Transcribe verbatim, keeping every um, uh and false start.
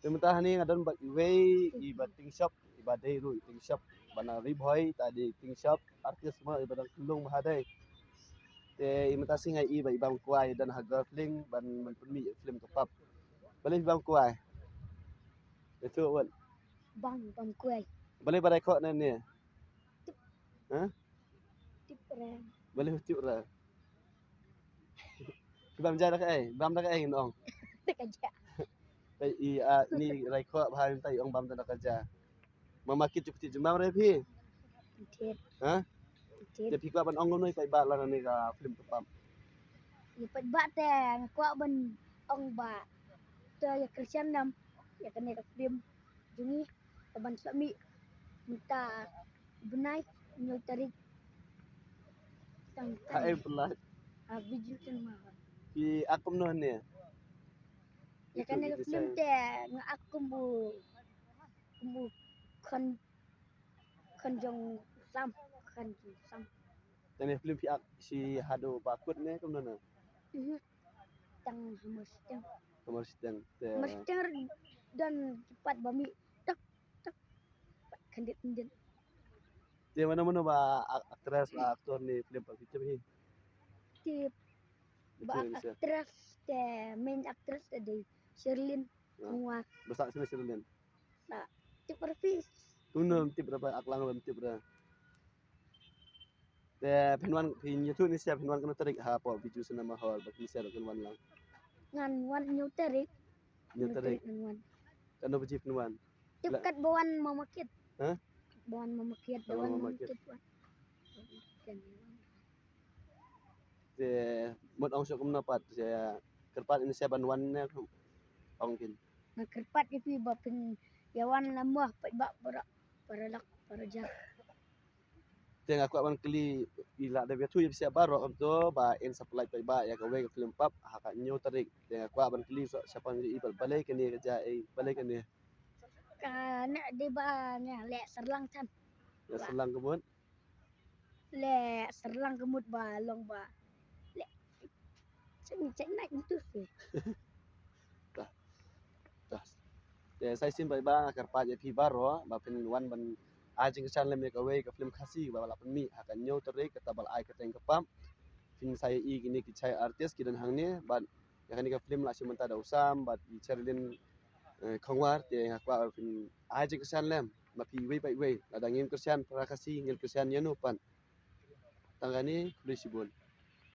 Te mynta hangne nga don bad iwei i ba tyngshop, i ba dei ruh i tyngshop, ba na Ri Bhoi, ta dei tyngshop artist mo i ba dang khyllung bha dei. Te i mynta sngi nga i ba i bam kwai don ha Golf Link ban, ban pynmih film Kpap. Balei i bam kwai? Ïathuh wat. Bam, bam kwai. Balei ba dei khoh ne ne? Ha? Tip re. Balei tip re? Bam ja da kaei? Bam da kaei nong? Da ka ja. Ei, i, a, ni rai khoh bha mynta i ong bam da ka ja. Mama kit juk ti jumam re phi? Kit. Ha? Kit. Te phi kwah ban ong kumno ïa ka ba la ne ka film Kpap? Ïa pat ba te nga kwah ban ong ba te ïa Christian nam ïa kane ka film jong ngi ka ban sa mih mynta bnai hynñiew tarik. Tang ha tang. Em pynlait. Ha Bijou Cinema Hall. Phi ak kumno ne? Ïa kane ka film te nga ak kum u, kum u khon, khon jong u Sam, khon jong u Sam. Te ne film phi ak shi haduh ba kut ne kumno ne? Mhm. Tang ha Mawshiteng. Ha Mawshiteng. Te ha Mawshiteng don ki pat ba mih tak tak pat khyndiat khyndiat. Te mano mano ba ak-, actress la actor ne film Kpap phi tip hi? Tip. Ba actress te main actress te dei Sherlyn Kongwar. Ba sah sini Sherlyn. Sa tip re phi. Kumno tip re ba ak lang lem tip re. Te phin wan phin ïathuh ne sha phin wan kano tarik hapoh Bijou Cinema Hall ba phin sha phin wan lang. Ngan wan hynñiew tarik. Hynñiew tarik ngan wan. Kano baje phin wan? Tip kat ba wan ma market. Ha? Ba wan ma market, ba wan ma market wan. Te mut ong shuh kumno pat, te kyrpad ïa ngi sha ban wan ne ong kin. Nga kyrpad ïa phi ba phin ïa wan la mo pat ba para, para lak para jar. Te nga kwah ban kylli i la dep ïathuh ïa phi sha baroh kumto ba in sa pynlait pat ba ïa kawei ka film Kpap ha ka hynñiew tarik. Te nga kwah ban kylli sha pang i ba balei kane ka ja ei balei kane. Ka ne dei ba nga leh sarlang than. Leh sarlang ka mut. Leh sarlang ka mut ba long ba leh cheng cheng na itu sih. Tah. Tah. Te sa shisien ba nga kyrpad ïa phi baroh ba phin wan ban ai jingkyrshan lem ïa kawei ka film Khasi ba la pynmih ha ka hynñiew tarik kata ba la ai kyrteng Kpap. Phin sa ïohi kine ki jingshai artist ki don hangne bad ïa kane ka film la shim mynta da u Sam bad i Sherlyn, eh, Kongwar te nga kwah ba phin ai jingkyrshan lem ba phi iwei pa iwei lada ngim kyrshan para Khasi ngin kyrshan ïano pat. Tang kane khublei shibun.